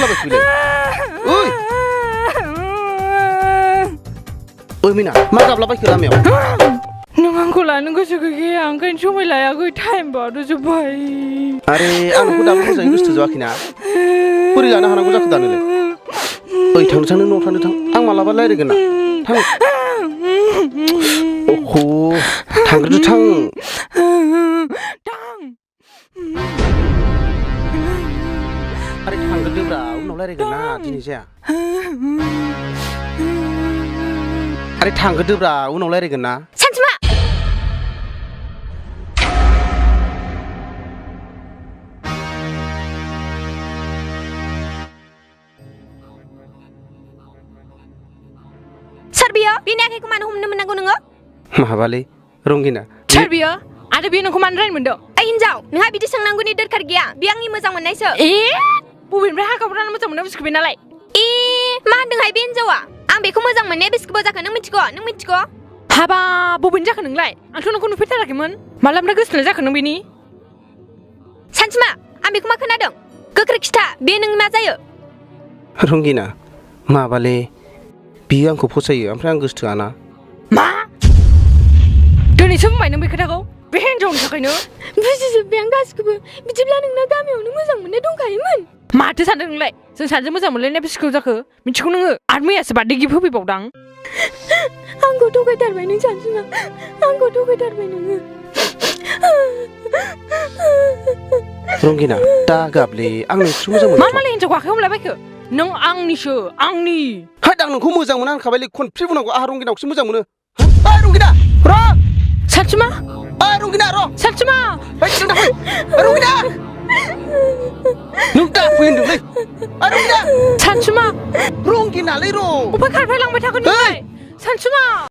जाबाय फैलाय ओइ मिना मा गाबलाबायखो लामायाव नों आंखौ लानो गोसो गैया ओंखायनो समाय लायाखै टाइम बारजोब्बाय आरे आं नोंखौ दाबो मोजाङै गोसो जायाखैना बोरै लानो हानांगौ जाखो दानोलाय ओइ थांनो थांनो न'आव थांनो थां आं मालाबा रायज्लायगोन ना थां अह थांग्रोदो थां आरे थांग्रोदोब्रा उनाव रायज्लायगोन ना दिनै जाया आरे थांग्रोदोब्रा उनाव रायज्लायगोन ना सानसुमा सोर बियो बिनि आखाइखौ मानो हमनो मोननांगौ नोङो माबालै रंगिना सोर बियो आरो बियो नोंखौ मानो रायनो मोनदों ओइ हिनजाव नोंहा बिदि सोंनांगौनि दरखार गैया बे आंनि मोजां मोननायसो बबेनिफ्राय हाखावरानो मोजां मोननाय बुस्थु बे नालाय मा होनदोंहाय बे हिनजावा आं बेखौ मोजां मोननाया बेसे गोबाव जाखो नों मिथिगौ हाबा बबेनि जाखो नोंलाय आंथ' नोंखौ नुफेरथाराखैमोन मालानिफ्राय गोसोथोनाय जाखो नों बेनि सानसुमा आं बेखौ मा खोनादों गोख्रै खिथा बे नों मा जायो रंगिना माबाले बियो आंखौ फसायो ओमफ्राय आं गोसोथोआना मा दिनैसो बुंबाय नों बे खोथाखौ बे हिनजावनि थाखायनो बुजिजोब्बाय आं गासिखौबो बिदिब्ला नोंना गामियावनो मोजां मोननाय दंखायोमोन माथो सानदों नोंलाय जों सानैजों मोजां मोनलायनाय बेसेबां जाखो मिथिगौ नोङो आरो मैयासो बार्थडे गिफ्ट होफैबावदां आंखौ थगायथारबाय नों सानसुमा आंखौ थगायथारबाय नोङो रंगिना दा गाबले आं नोंखौसो मोजां मोनो मा मालाय हिनजावखौ आखाइ हमलायबायखो नों आंनिसो आंनि हाय आं नोंखौ मोजां मोना होनखाबायलै खनफ्रि बुंनांगौ आहा रंगिनाखौसो मोजां मोनो ओइ रंगिना र सानसुमा ओइ रंगिना र सानसुमा ओइ रंगिना नों दा फै होनदोंलै ओइ रंगिना सानसुमा रंगिनालै र अबे खारफाय लांबाय थागोन नोंलाय सानसुमा